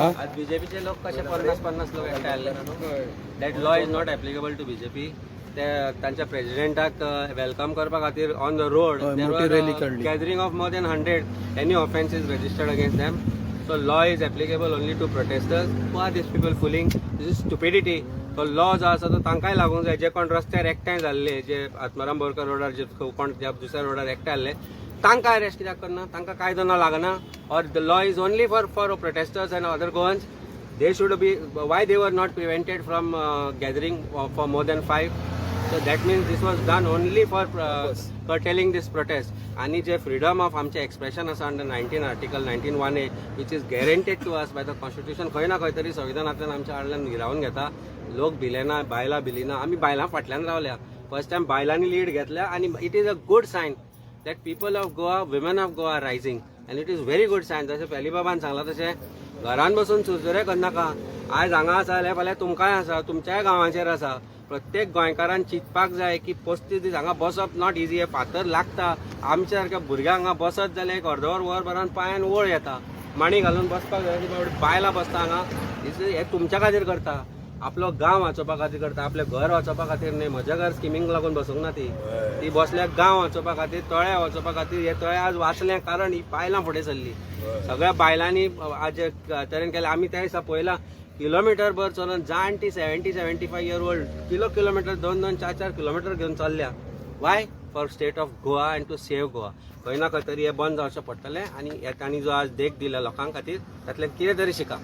आज बीजेपीचे लोक कशे 50-50 लोक एकठांय आयले. That law is not applicable to BJP. ते तांच्या प्रेसिडेंटाक welcome करपा खातीर ऑन the road हय, मोठी rally काडली. Gathering of more than 100, any offence is registered against them. So law is applicable only to protesters. Who are these people fooling? This is stupidity. तो law जो आसा तो तांकांय लागूंक जाय, जे कोण रस्त्यार एकठांय जाल्ले, जे आत्माराम बोरकर रोडार, जे कोण ज्या दुसऱ्या रोडार एकठांय जाल्ले, तांकां अरेस्ट कित्याक करना? तांकां कायदो ना लागना, or the law is only for protesters and other Goans? They should be, why they were not prevented from gathering for more than five? So that means this was done only for curtailing this protest. आणि जे freedom of आमचे expression आसा under 19, Article 19(1)(a), which is guaranteed to us by the Constitution, खंय ना खंय तरी संविधानांतल्यान आमच्या आडल्यान हिरावन घेता. लोक भिले ना, बायलां भिली ना. आमी बायलां फाटल्यान रावल्या. फर्स्ट टायम बायलांनी लीड घेतल्या आनी it is a good sign that people of Goa, women of Goa are rising, and it is very good sign. जशें पेलीबाबान सांगलां तशें घरान बसून चुरचुरे करनाका. आयज हांगा आसा जाल्यार फाल्यां तुमकांय आसा, तुमच्याय गांवाचेर आसा. प्रत्येक गोंयकारान चिंतपाक जाय की 35 दीस हांगा बसप not easy. हे फातर लागता. आमच्या सारक्या भुरग्यांक हांगा बसत जाल्यार एक अर्दवर, वरभरान पांयान वळ येता. मांडी घालून बसपाक जाय. ती बायलां बसता हांगा. हे तुमच्या खातीर करता, आपलो गांव वाचोवपा खातीर करता, आपलें घर वाचोवपा खातीर न्हय. म्हज्या घर स्किमींक लागून बसूंक ना ती. ती बसल्या गांव वाचोवपा खातीर, तळ्या वाचोवपा खातीर. हे तळे आज वाचलें कारण ही बायलां फुडें सरली. सगळ्या बायलांनी आज जे तरेन केलें, आमी त्या दिसा पळयलां, किलोमिटर भर चलून जाणटी 70-75 year old kilo kilometre, दोन दोन चार चार किलोमिटर घेवन चल्ल्या. Why? For state of Goa and to save Goa. खंय ना खंय तरी हें बंद जावचें पडटलें आनी हे तांणी जो आज देख दिला लोकां खातीर, तातल्यान कितें तरी शिका.